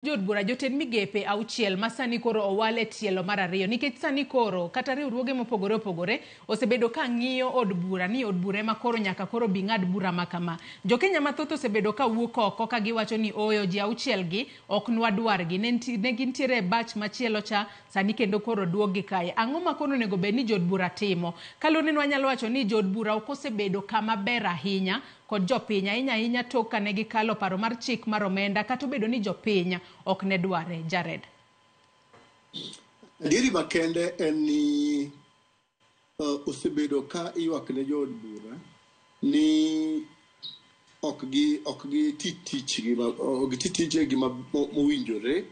Jood bura jotend migepe auchiel ma sani koro owal e tielo mar ariyo nikech sani koro kata riwruoge mopogore opogore osebedo ka ng'iyo od bura ni od bura ema koro nyaka koro bi ng'ad bura ma kama. Jokenya mathoth osebedo ka wuok oko ka giwacho ni ooyo ji auchiel gi ok nwadwargi. Ne ne gintiere e batch machielo cha sani kendo koro duokgi kae. Ang'o ma koro onego bed ni jood bura timo? Kaluwore ni wanyalo wacho ni jood bura ok osebedo kama ber ahinya kod jopiny ahinya ahinya tok kane gikalo paro mar chik mar omenda kata obedo ni jopiny ok ne dware. Jared. Adieri makende en ni osebedo ka ywak ne jood bura ni ok gi ok gi ti tichgi ok gi ti tijegi mowinjore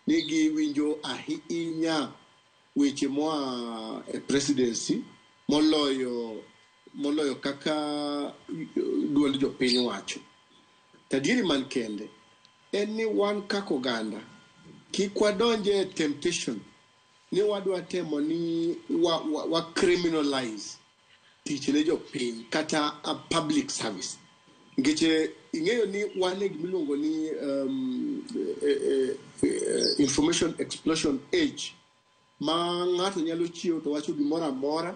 ni giwinjo ahinya weche moa e presidency moloyo kaka duond jopiny wacho. To adieri man kende en ni wan kaka oganda kik wadonje e temptation ni wadwa temo ni wa criminalize tich ne jopiny kata a public service. Nikech ing'eyo ni wan e gimiluongo ni information explosion age ma ng'ato nyalo chiewo to wacho gimoro amora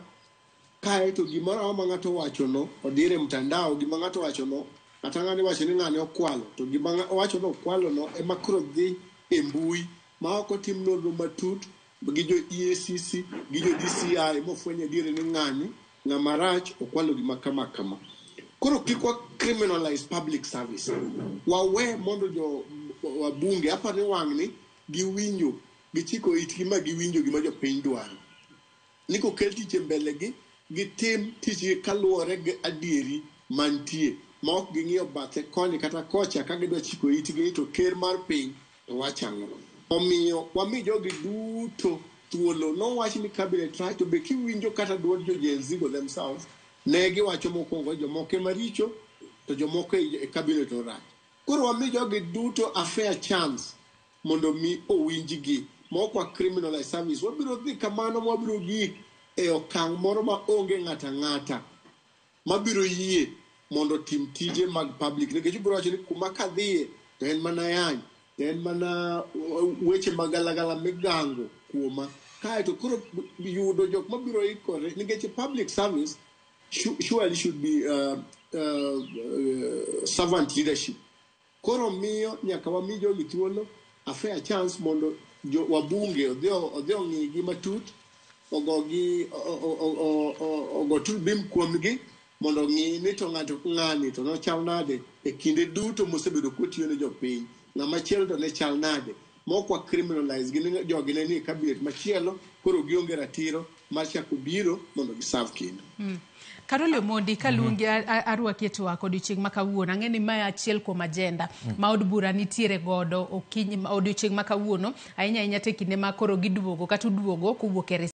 kaeto gimoro amora ma ng'ato owachono odir e mtandao gima ng'ato owachono kata ng'ani wacho ni ng'ane okwalo to gima owacho ni okwalono ema koro dhi e mbui ma ok otim nonro matut gi jo EACC gi jo DCI mofweny adieri ni ng'ani ng'ama rach okwalo gima kama kama. Koro kik wa criminalize public service. Wawe mondo jo wabunge aparo ni wang'ni giwinjo gichiko itgi ma giwinjo gima jopiny dwaro. Ni kokel tich e mbele gi, gitim tichgi kaluwore gi adieri mantie ma ok ging'iyo bathe koni kata kocha ka gidwa chiko itgi ni to ker mar piny to wacho ang'o. Omiyo wami jogi duto thuolo. Nowach ni cabinet rach to be kiwinjo kata duond jo Gen Z go themselves ne giwacho mokwongo jomoko ema richo to jomoko e cabinet orach. Koro wami jogi duto a fair chance mondo mi owinjgi ma ok wa criminalize service. Wabiro dhi kamano ma wabiro gik e okang' moro ma onge ng'ato ang'ata mabiro yie mondo otim tije mag public nikech ibiro wacho ni kuma kadhiye to en mana yany to en mana weche magalagala migango kuoma kaeto koro yudo jok mabiro ikore nikech public service surely should be servant leadership. Koro miyo nyaka wami jogi thuolo a fair chance mondo jo wabunge odhi ong'igi matut ogogi ogo turubim kuomgi mondo ong'i ni to ng'ato ng'ani to nochal nade e kinde duto mosebedo kotiyo ne jopiny ng'ama chielo to ne chal nade mok wa criminalize gi ni jogi ne ni e cabinet machielo koro gionge ratiro mar chako biro mondo giserve kendo. Karoli Omondi kaluongi arwaki e twak odiochieng' ma kawuono. Ang'e ni mae achiel kuom agenda ma od bura nitiere godo okinyi odiochieng' ma kawuono ahinya ahinya to e kinde ma koro giduogo kata uduogo kowuok e